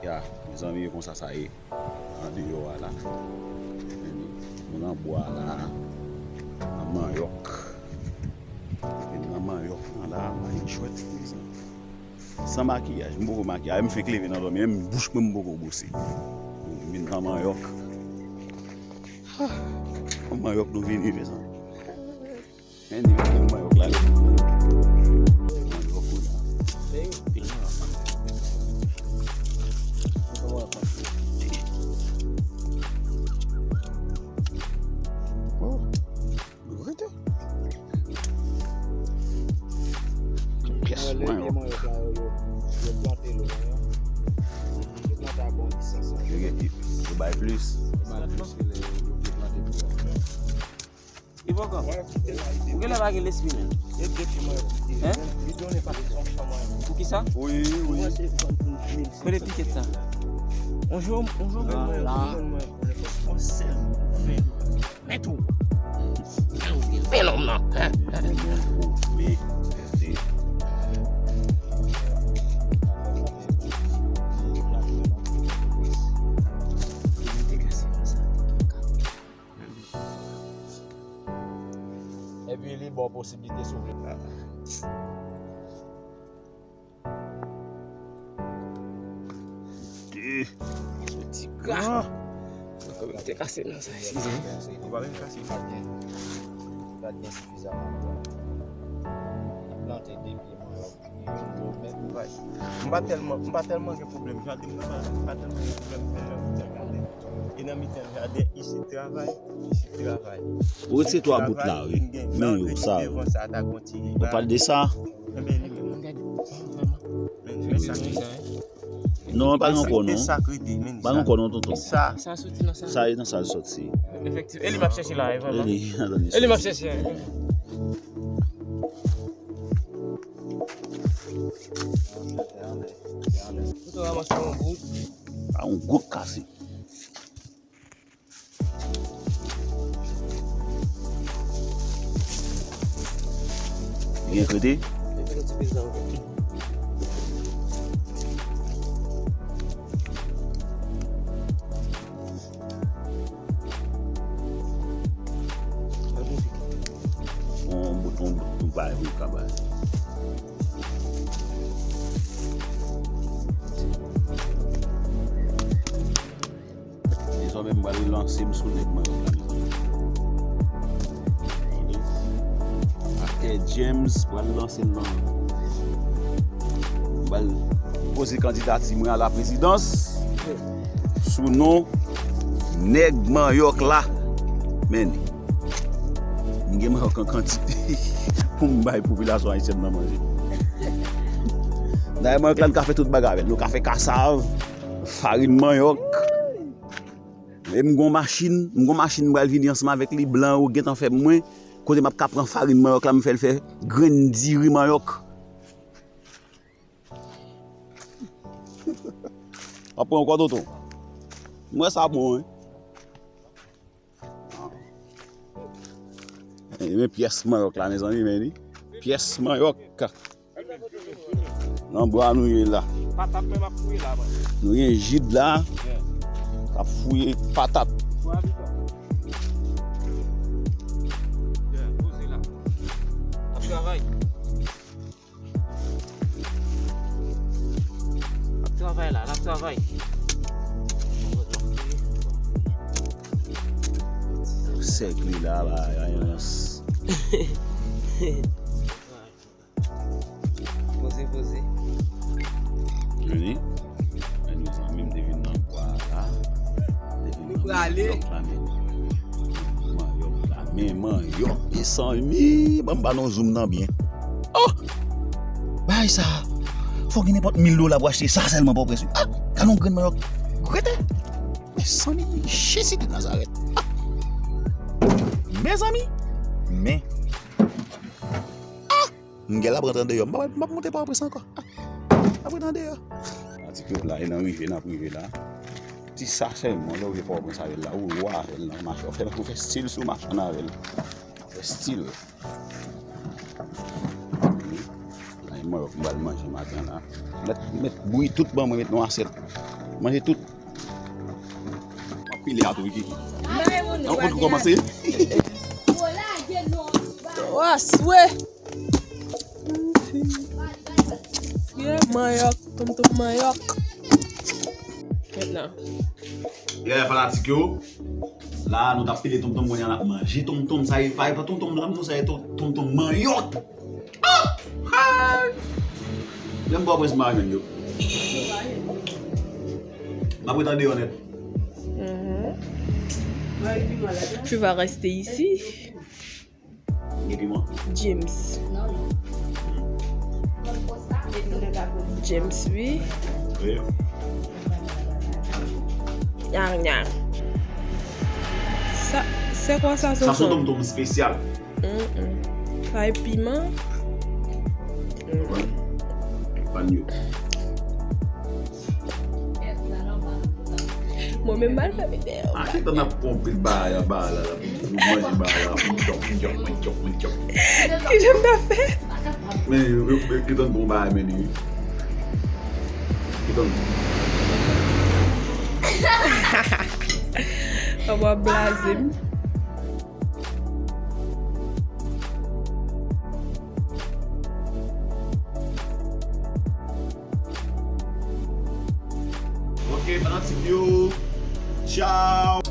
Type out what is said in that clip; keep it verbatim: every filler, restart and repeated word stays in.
Ya, mezanmi, e konsa sa ye. Andeyò a la. Nou nan bwa la. Nan manyòk. E nan manyòk lan la, pa gen chwèt, mezanmi. San makiyaj, m poko makiye. M fenk leve nan dòmi, menm bouch mwen m poko bwose. M vin nan manyòk. Ah, manyòk nou vini, mezanmi. Men li gen manyòk la. Manyòk ou la. Oh, rete. Pyès manyòk. Yo plante lo, yo plante a bon distans. Yo gen ki, yo bay plis. Yo bay plis ke lè yo plante pou yo. Ibokan, ou genlè pa gen lespri menm. Hein? Pou kisa? Wi, wi. Kote piket sa? On jou, on jou menm mwen la. On sèl ven. Men tou. Ven nonm nan. Hein? Epi li ba w posiblite sou vle. Ti gra. Kòm te kase nan sa, eskize m. Ou pa menm kase. Pa t gen, pa t gen sifizaman tan. Plante de pye manyòk. M pa tèlman, m pa tèlman gen pwoblèm jaden, m pa, m pa tèlman gen pwoblèm fè jaden. E nan mitan jaden, isit travay, isit travay. Ou retire twa bout la, wi. Men yo, sa, wi. On pale de sa. Enben, li menm. Men, men sa ki sa. Non, pa gen ankò, non. Pa gen ankò, non, tonton. Sa. Sa soti nan sa. Sa e nan sa l soti. Efektiv. E li m ap chèche la, e vrèman. E li, e li m ap chèche. Foto ranmase yon bout. A, yon gwo kase. Byen krete. On bout, on bout, nou bay, nou ka bay. Dezòmè, m pral lanse m sou nèg mwen yo la, mezanmi. Aktè James pral lanse l nan. M pral poze kandidati mwen a la prezidans sou non nèg manyòk la. Men, m gen manyòk an kantite pou m bay popilasyon ayisyèn nan manje. Dayè, manyòk la, nou ka fè tout bagay avè l. Nou ka fè kasav, farin manyòk. E m gon machin, m gon machin m pral vini ansanm avèk li, blan yo gentan fè pou mwen. Kote m ap ka pran farin manyòk la, m fè l fè grenn diri manyòk. W ap pran ankò, tonton? M wè sa bon, wi. E men pyès manyòk la, mezanmi, men li. Pyès manyòk. Nan bwa nou ye la. Patat mwen m ap fouye la, mwen. Nou gen Jid la. Yeah. K ap fouye patat. Bwa abitan. Yeah, poze la. Ap travay. Ap travay la, l ap travay. Sèk li la, la, la, la. Poze, poze. Vini. Men mezanmi, m te vin nan bwa la. M te vin nan manyòk la, men. Manyòk la, men manyòk, mezanmi. Ban m ba nou zoom nan byen. Oh! Bagay sa, fò gen nenpòt mil dola pou achte sa sèlman Pòtoprens, wi. Ah! Gade yon grenn manyòk. Rete! Mezanmi, Jezi de Nazarèt. Ah! Mezanmi! Men. Ah! M gen l ap rantre andeyò. M p ap, m p ap monte Pòtoprens ankò. Ah, ap rantre andeyò. Ti pèp la, e nan rive n ap rive la. Ti sa sèlman, lè w rive Pòtoprens avè l la, ou wa avè l nan mache. Ou fè, ou fè stil sou machann avè l. Ou fè stil. Ay, mwen, m pral manje maten la. Mèt, mèt bouyi tout ban mwen, met nan asyèt. Manje tout. M ap pile a tou, Vicky. Bay moun. An, pou kòmanse. Twa swe. Yeah, manyòk, tonton manyòk. Mentnan. Yeah, fanatik yo. La, nou t ap pile tonton, kounye a n ap manje tonton. Sa e pa, e pa tonton dam, non, sa e ton-, tonton manyòk. Ah! Ah! Lè m pa prens mari menm yo. M ap ret andeyò nèt. Mhm. Tu vas rester ici. Gen piman? James. James, wi. Wi. Nyang, nyang. Sa, se kwa sa, sa se yon tontonm espesyal. Mm-mm. Sa e piman. Mm-mm. Ban yo. Mwen menm m al fè videyo. A ki tan n ap pran pil bagay anba la, la, pou nou manje bagay la, pou n jòk, pou n jòk, pou n jòk, pou n jòk. Ki jan m ta fè? Men, yo, yo, yo, ki tan bon bagay, men, wi. Ki tan bon. Papa blaze m. Ok, fanatik yo. Tchaw.